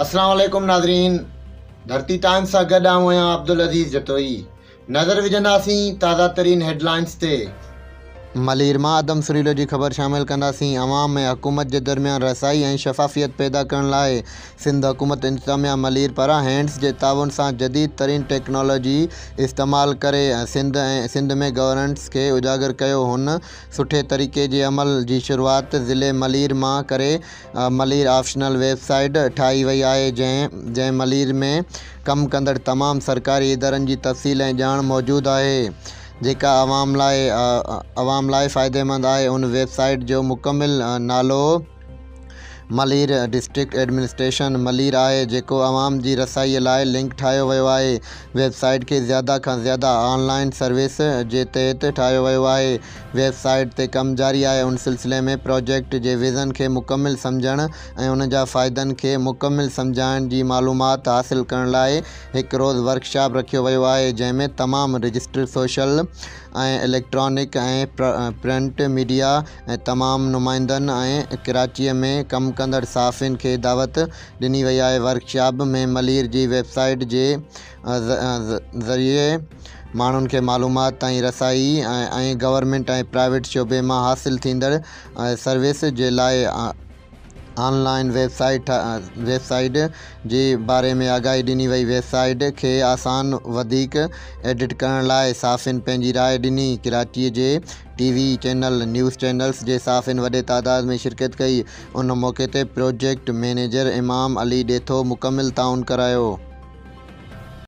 اسلام عليڪم ناظرين ڌرتي ٽائمز سان گڏ آئون آهيان عبدالعزيز جتوئي نظر وجهنداسين تازه ترين هيڊلائنز تي. ملير مان عدم سريلو جي خبر شامل ڪنداسين عوام ۽ حڪومت جي درميان رسائي ۽ شفافيت پيدا ڪرڻ لاء سنڌ حڪومت انتظاميا ملير پاران هينڊز جي تعاون سان جديد ترين ٽيڪنالاجي استعمال ڪري سنڌ ۽ سنڌ ۾ گورننس کي اجاگر ڪيو هن سٺي طريقي جي عمل جي شروعات ضلعي ملير مان ڪري ملير آفشنل ويب سائيٽ ٺاهي وئي آهي جنهن جنهن ملير ۾ ڪم ڪندڙ تمام سرڪاري ادارن جي تفصيل ۽ ڄاڻ موجود آهي جيڪا عوام لاء عوام لاء فائديمند آهي ان ويب سائيٽ جو مڪمل نالو ملير ڊسٽرڪٽ ايڊمنسٽريشن ملير آهي جيڪو عوام جي رسائي لاء لنڪ ٺاهيو ويو آهي ويب سائيٽ کي زياده کان زياده آن لائن سروس جي تحت ٺاهيو ويو آهي ويب سائيٽ تي ڪم جاري آهي ان سلسلي ۾ پراجيڪٽ جي ويزن کي مڪمل سمجهڻ ۽ ان جا فائدن کي مڪمل سمجهائڻ جي معلومات حاصل ڪرڻ لاء هڪ روز ورڪشاپ رکيو ويو آهي جنهن ۾ تمام registered social ۽ electronic ۽ print media ۽ تمام نمائندن ۽ ڪراچيء ۾ ڪم ڪندڙ صحافين کي دعوت ڏني وئي آهي. ورڪشاپ ۾ ملير جي ويب سائيٽ جي ذريعي ماڻهن کي معلومات تائين رسائي ۽ گورنمينٽ ۽ پرائيويٽ شعبي مان حاصل ٿيندڙ سروس جي لاء آن لائين ويب سائيٽ جي باري ۾ آگاهي ڏني وئي. ويب سائيٽ کي آسان وڌيڪ ايڊٽ ڪرڻ لاء صحافين پنهنجي راء ڏني. ڪراچيء جي ٽي وي چينل، نيوز چينلز جي صحافين وڏي تعداد ۾ شرڪت ڪئي. ان موقعي تي پروجيڪٽ مئنيجر امام علي ڏيٿو مڪمل تعاون ڪرايو.